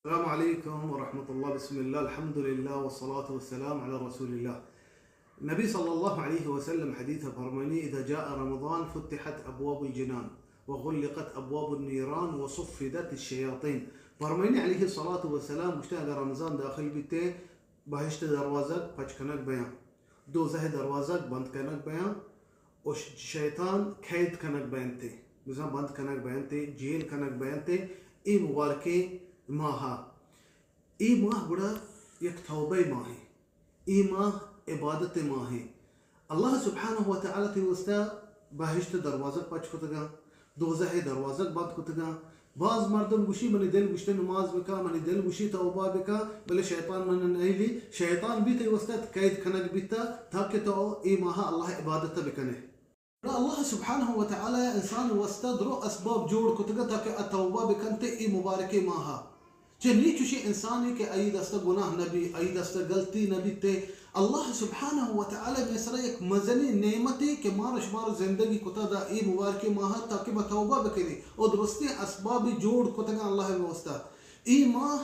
السلام علیکم ورحمۃ اللہ، بسم اللہ، الحمدللہ، والصلاة والسلام علی رسول اللہ۔ نبی صلی اللہ علیہ وسلم حدیث فرمانی، اذا جاء رمضان فتحت ابواب الجنان وغلقت ابواب النیران وصفدت الشیاطین۔ فرمانی علیہ الصلاة والسلام گوشتے، اگر رمضان داخل بیتے، بہشت دروازگ پچ کنگ بیاں، دوزہ دروازگ بند کنگ بیاں، و ش-، شیطان قید کنگ بینتے، بزاں بند کنگ بینتے، جیل کنگ بینتے، اے مبارکیں ماہا۔ اے ماہ گڑا یک توبہ ماہے، اے ماہ عبادت ماہے۔ اللہ سبحانہ و تعالی تی واسطہ بہشت دروازگ پچ کتگاں، دوزہ دروازگ بند کتگاں۔ باز مردم گوشی، منی دل گوشتے نماز بکا، منی دل گوشی توبہ بکا، بلے شیطان من نئیلی۔ شیطان بھی تی واسطہ قید کنگ بیتا تاکہ تو اے ماہ اللہ عبادت بکنے۔ گڑا اللہ سبحانہ و تعالی انسان واسطہ درو اسباب جوڑ کتگا تاکہ آ توبہ بکنتے اے مبارکیں ماہا۔ چہ نی چوشیں انسانے کہ آئی دستا گناہ نبی، آئی دستا غلطی نبیتے۔ اللہ سبحانہ و تعالی مئے سرا یک مزنیں نعمتے کہ مارا شمارا زندگی کتا دا اے مبارکیں ماہا تاکہ ما توبہ بکنیں۔ او درستیں اسبابے جوڑ کتگا اللہ مئے واسطہ۔ اے ماہ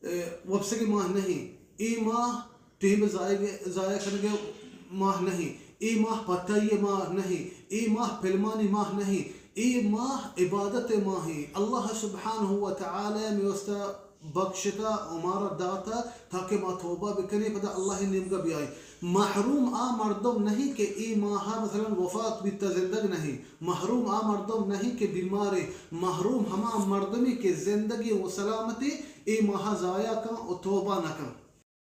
اے، وپسگی ماہ نہیں، اے ماہ ٹیم ضائع، ضائع کنگے ماہ نہیں، اے ماہ پتائی ماہ نہیں، اے ماہ فلمانی ماہ نہیں، اے ماہ عبادت ماہ ہیں۔ اللہ سبحانہ و تعالی میں واسطہ بخشتا و مارا داتا تاکہ ما توبہ بکنیں، پدا اللہ نیمگا بیائیں۔ محروم آ مردم نہیں کہ اے ماہ مثلاً وفات بیتا، زندگ نہیں۔ محروم آ مردم نہیں کہ بیمارے، محروم ہما مردمے کہ زندگی و سلامتی اے ماہ ضائع کن و توبہ نہ کن۔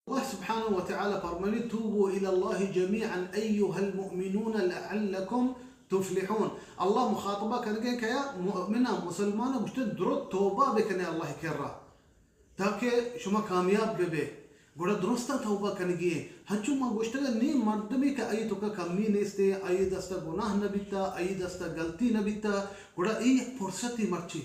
اللہ سبحانہ و تعالی فرمانی، توبوا الی اللہ جمیعا ایها المؤمنون لعلکم تفلحون۔ اللہ مخاطبہ کنگے کہ مؤمناں، مسلماناں، گوشتے درو توبہ بکنے اللہ کرا۔ تاکہ شما کامیاب بہ بے۔ گڑا درستاں توبہ کنگی ایں۔ ہنچو ما گوشتگ، نی مردمے کہ آئی توکا کمی نیستے، آئی دستا گناہ نہ بیتا، آئی دستا غلطی نہ بیتا، گڑا اے یک فرصتے مرچی۔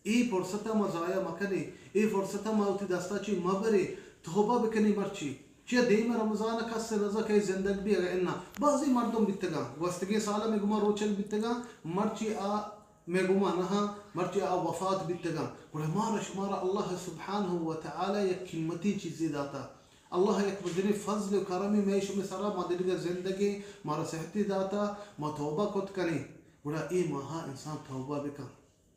اے فرصتا ما ضائع مکنیں، اے فرصتا ما وتی دستا چی مبریں، توبہ بکنیں مرچی۔ چیا دیم رمضان کس نزا کہ زندگ بی اگہ انا۔ بعضی مردم بیتگاں، گوستگیں سالا مئے گما روچگ بیتگاں، مرچی آ مئے گما نہاں، مرچی آ وفات بیتگاں۔ گڑا مارا شمارا اللہ سبحانہ و تعالی یک قیمتی چیزے داتا۔ اللہ یک مزنیں فضل و کرمے مئے شمئے سرا، ما دنیگا زندگیں، مارا صحتے داتا، ما توبہ کت کنیں۔ گڑا اے ماہا انسان توبہ بکن۔